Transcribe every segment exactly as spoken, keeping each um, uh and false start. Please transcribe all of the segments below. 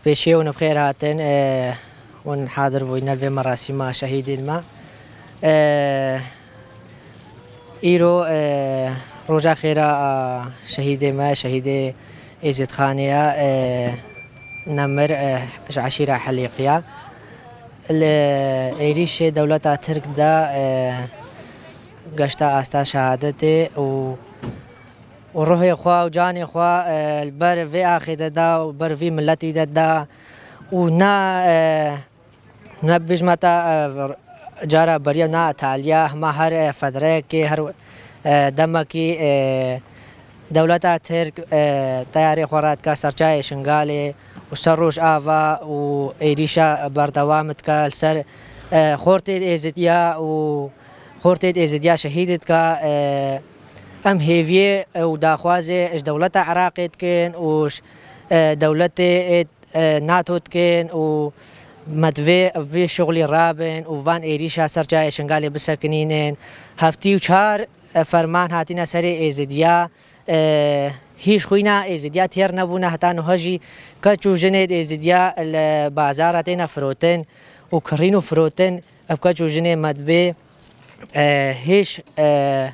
Pêşî hûn bi xêr hatin, e, hûn hadir bûyîne li vê merasîma şehîdên me. E, îro, e, roja xêra a şehîdê me, şehîdê Êzîdxanê ye, e, Nemir, e, ji eşîra Helîqiya. Li êrîşê dewleta Tirk de, e, geşta asta şehadetê û û ruhê xwe û canê xwe, e, li ber vê axê de da û ber vî miletî de da û na, e, ne bijme te, e, cara beriya na taliya hema her, e, fedreyekê, her, e, demekî, e, dewleta Tirk, e, teyarê xwe radike ser çayê Şingalê û ser Rojava û êrîşa berdewam dike li ser, e, xortê Êzidiya û xortê Êzidiya şehîd dike, e, Em hêviyê û daxwazê ji dewleta Iraqê dikin û ji, e, dewletê, e, NATO dikin û me divê vê şixulî rabin û van êrîşa ser çayê Şingalê bisekinînin. Heftî û çar, e, ferman hatine serê Êzidiya. E, hîç xwîna Êzidiya têr nebûne heta niha jî keç û jinê Êzidiya li bazara têne firotin û kirîn û firotin. Ev keç û jinê me dibê, e, hêj, e,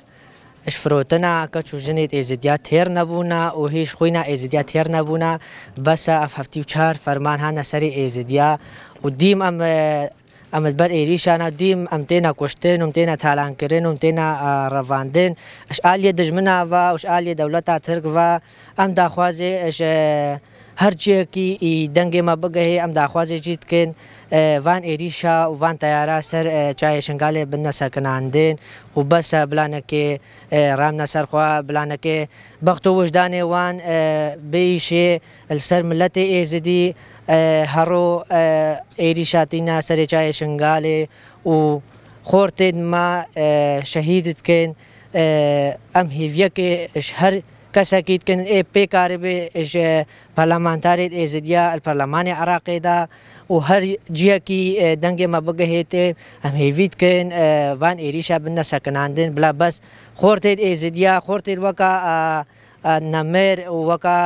ji firotina keç û jinê Êzidiya têr nebûna û hêj xwîna Êzidiya têr nebûna. Bes e, ev heftî û çar ferman hane serê Êzidiya û dîm em, e, em li ber êrîşana dîm em têne kuştin û em têne talankirin û em têne, e, revandin. Ji aliyê dijmina ve û ji aliyê dewleta Tirk ve em daxwazê ji, e, Her cihekî î dengê me bigihê, em daxwazê jî dikin, e, van êrîşa û van teyara ser, e, çayê Şingalê bidine sekinandin û bes e, bilanekê, e, ramne ser xwe, bilanekê bext û wijdanê wan, e, biîşê li ser miletê Êzidî, e, hero, e, êrîşa tîne serê çayê Şingalê û xortên me, e, şehîd dikin. E, em hêviyekê ji her kesekî dikin, ê pê karibê ji parlamentarê Êzidiya li Perlemanê Iraqê de û her cihekî, e, dengê me bigihê tê, em hêvî dikin, e, van êrîşa bidine sekinandin. Bila bes xortê Êzidiya, xortê weka, e, e, Nemir û weka,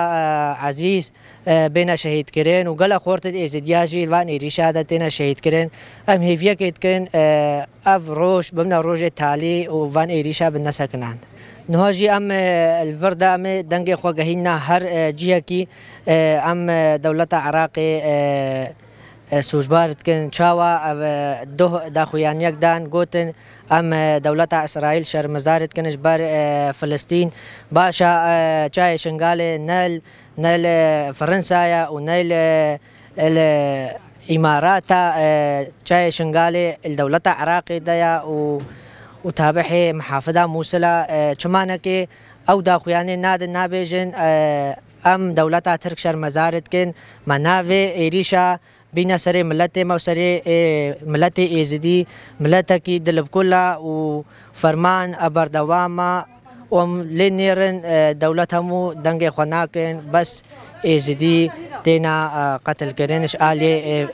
e, Ezîz, e, bêne şehîdkirin û gelek xortê Êzidiya jî li van êrîşa de têne şehîdkirin. Em hêviyekê dikin, e, ev roj bimne rojê talî û van êrîşa bidine sekinand. Niha jî em, e, li vir de em ê dengê xwe gehînine her, e, cihekî, e, em, e, dewleta Iraqê, e, e, sûcbar dikin. Çawa ev, e, doh daxuyaniyek dan gotin, em, e, dewleta Îsraîl şermezar dikin ji ber, e, Filistîn. Baş e, e, çayê Şingalê ne li, ne li Fransaya û ne li, li Îmarata, e, çayê Şingalê li dewleta Iraqê de ye û, û tabihê mihafida Mûsila, e, çimanekê ew daxuyanê nadin, nabêjin, e, em dewleta Tirk şermezar dikin, me navê êrîşa bîne serê miletê me û serê, ê, miletê Êzidî, miletekî dilibkula û ferman e berdewam e û em lê nêrin, e, dewlet hemû dengê xwe nakin, bes Êzidî têna, e, qetilkirin ji aliyê, e,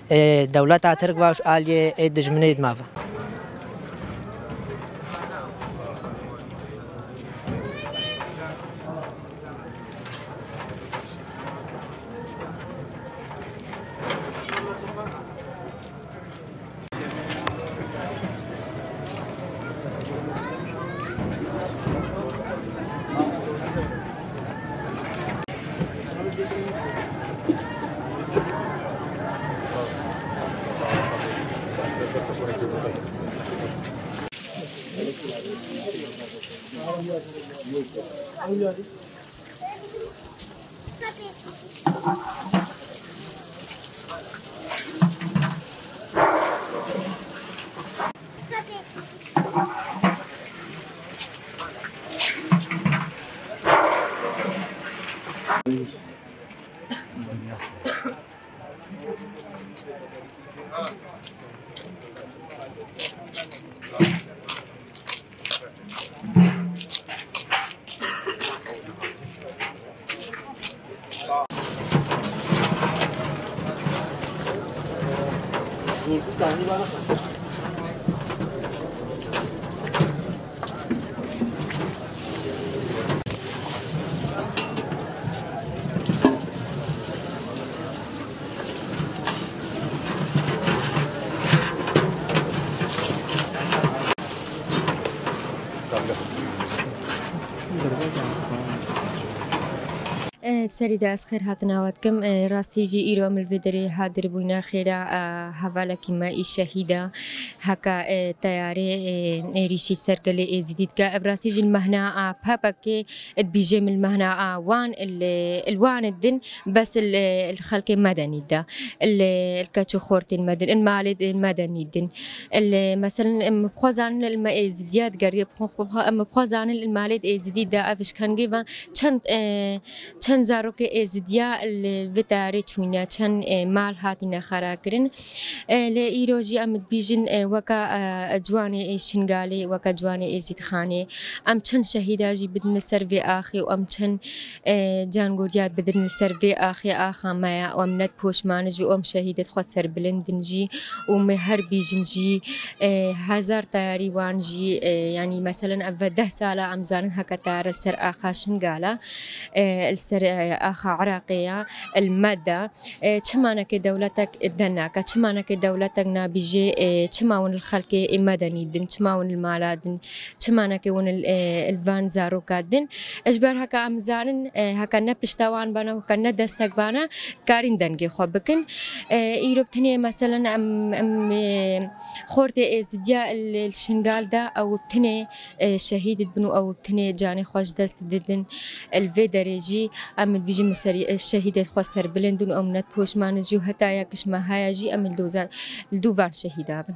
e, dewleta Tirk ve û ji aliyê, e, dijminê me ve. E, serî de ez xêr hatina we dikim. E, rastî jî îro em li vê derê hadir bûyne xêra, e, hevalekî me î şehîda heka, e, teyarê, e, êrîşî ser gelê Êzidî dike. Ev rastî jî li mehna a P P K dibîjê min li mehna a wan il, il wan din, bes il, il xelkê medenî de, il, il keç û xortên me din, il malê, il medenî din. Il, meselen, em bi xwe zanin, il me Êzidiya digeriyê, bi xwe, bi xwe, em bi xwe zanin, il malê Êzidî de, ev ji kengê ve çend, e, çend zarokê Êzidiya li vê teyarê çûyne, çend, e, mal hatine xera kirin. E, lê îro jî em dibîjin, e, weka, e, ciwanê ê Şingalê, weka ciwanê Êzîdxanê, em çend şehîda jî bidin li ser vê axê û em çend, e, cangoriya bidin li ser vê axê, axa me ye û em ne poşman jî û em şehîdê xwe serbilind in jî û me her bîjin jî, e, hezar teyarî wan jî, e, yanî meselen ev ve deh sala em zanin heke teyare li ser axa Şingala, e, li ser, e, axa Iraqê ya, li me de, e, çimanekê dewletek denake, çimanekê dewletek nabîjê, e, çima hûn li xelkê ê medenî din, çima hûn li mala din, çimanekê hûn li, e, li van zaroka din. Ji ber heke em zanin, e, heke ne pişta wan bane, heke ne destek bane, karîn dengê xwe bikin. E, îro bi tenê meselen em, em, e, xortê Êzidiya li, li Şingal de ew bi tenê, e, şehîd dibin û ew bi tenê canê xwe ji dest didin. Li vê derê jî em dibêjin min serî, e, şehîdê xwe serbilind in û em ne poşman in jî û heta ya kişme haya jî em li doza, li dû van şehîda bin.